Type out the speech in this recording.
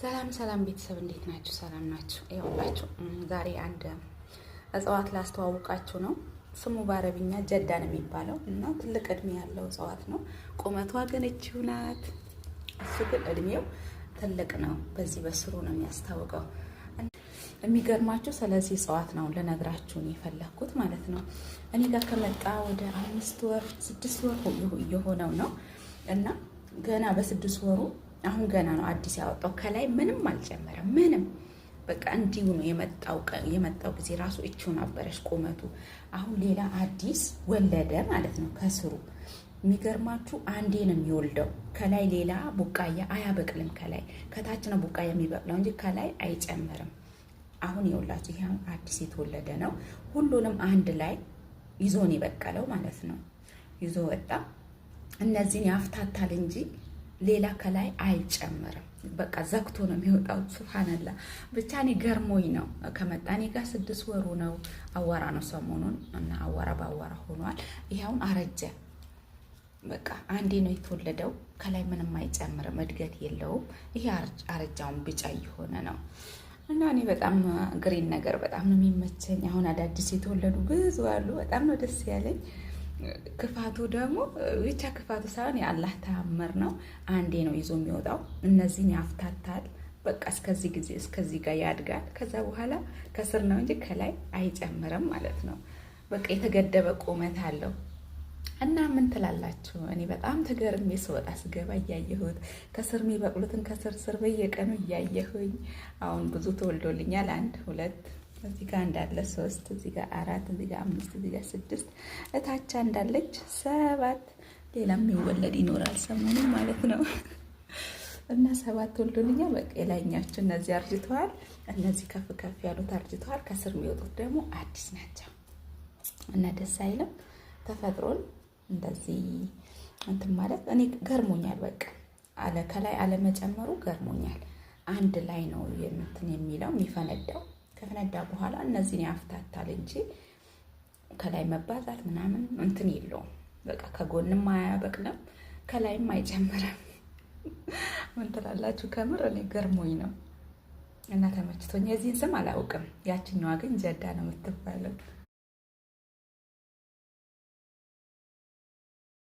ሰላም ሰላም ቤተሰብ፣ እንዴት ናችሁ? ሰላም ናችሁ? ይኸውላችሁ ዛሬ አንድ እጽዋት ላስተዋውቃችሁ ነው። ስሙ በአረብኛ ጀዳ ነው የሚባለው እና ትልቅ እድሜ ያለው እጽዋት ነው። ቁመቷ ግን እቺው ናት። እሱ ግን እድሜው ትልቅ ነው። በዚህ በስሩ ነው የሚያስታውቀው። የሚገርማችሁ ስለዚህ እጽዋት ነው ልነግራችሁን የፈለግኩት ማለት ነው። እኔ ጋር ከመጣ ወደ 5 ወር 6 ወር እየሆነው ነው እና ገና በ6 ወሩ አሁን ገና ነው አዲስ ያወጣው። ከላይ ምንም አልጨመረም። ምንም በቃ እንዲሁ ነው የመጣው። የመጣው ጊዜ ራሱ እቺው ነበረች ቁመቱ። አሁን ሌላ አዲስ ወለደ ማለት ነው ከስሩ። የሚገርማችሁ አንዴ ነው የሚወልደው። ከላይ ሌላ ቡቃያ አያበቅልም። ከላይ ከታች ነው ቡቃያ የሚበቅለው እንጂ ከላይ አይጨምርም። አሁን የውላችሁ ይሄ አዲስ የተወለደ ነው። ሁሉንም አንድ ላይ ይዞን የበቀለው ማለት ነው። ይዞ ወጣ። እነዚህን ያፍታታል እንጂ ሌላ ከላይ አይጨምርም። በቃ ዘግቶ ነው የሚወጣው። ሱብሃነላ፣ ብቻ እኔ ገርሞኝ ነው ከመጣ እኔ ጋር 6 ወሩ ነው። አዋራ ነው ሰሞኑን እና አዋራ በአዋራ ሆኗል። ይኸውን አረጀ። በቃ አንዴ ነው የተወለደው። ከላይ ምንም አይጨምርም፣ እድገት የለውም። ይሄ አረጃውን ቢጫ እየሆነ ነው። እና እኔ በጣም green ነገር በጣም ነው የሚመቸኝ። አሁን አዳዲስ የተወለዱ ብዙ አሉ። በጣም ነው ደስ ያለኝ። ክፋቱ ደግሞ ብቻ ክፋቱ ሳይሆን የአላህ ተአምር ነው። አንዴ ነው ይዞ የሚወጣው። እነዚህን ያፍታታል። በቃ እስከዚህ ጊዜ እስከዚህ ጋር ያድጋል። ከዛ በኋላ ከስር ነው እንጂ ከላይ አይጨምርም ማለት ነው። በቃ የተገደበ ቁመት አለው። እና ምን ትላላችሁ? እኔ በጣም ተገርሜ ስወጣ ስገባ እያየሁት ከስር የሚበቅሉትን ከስር ስር በየቀኑ እያየሁኝ አሁን ብዙ ተወልዶልኛል። አንድ፣ ሁለት፣ እዚህ ጋር እንዳለ ሶስት፣ እዚህ ጋር አራት፣ እዚህ ጋር አምስት፣ እዚህ ጋር ስድስት፣ እታቻ እንዳለች ሰባት፣ ሌላ የሚወለድ ይኖራል ሰሞኑን ማለት ነው። እና ሰባት ተወልዶልኛል። በቃ የላይኛቸው እነዚህ አርጅተዋል። እነዚህ ከፍ ከፍ ያሉት አርጅተዋል። ከስር የሚወጡት ደግሞ አዲስ ናቸው። እና ደስ አይልም ተፈጥሮን እንደዚህ እንትን ማለት? እኔ ገርሞኛል። በቃ አለ ከላይ አለመጨመሩ ገርሞኛል። አንድ ላይ ነው እንትን የሚለው የሚፈነዳው። ከፈነዳ በኋላ እነዚህን ያፍታታል እንጂ ከላይ መባዛት ምናምን እንትን የለውም። በቃ ከጎንም አያበቅልም፣ ከላይም አይጨምርም። ምን ትላላችሁ? ከምር እኔ ገርሞኝ ነው እና ተመችቶኝ። የዚህን ስም አላውቅም። ያችኛዋ ግን ጀዳ ነው የምትባለው።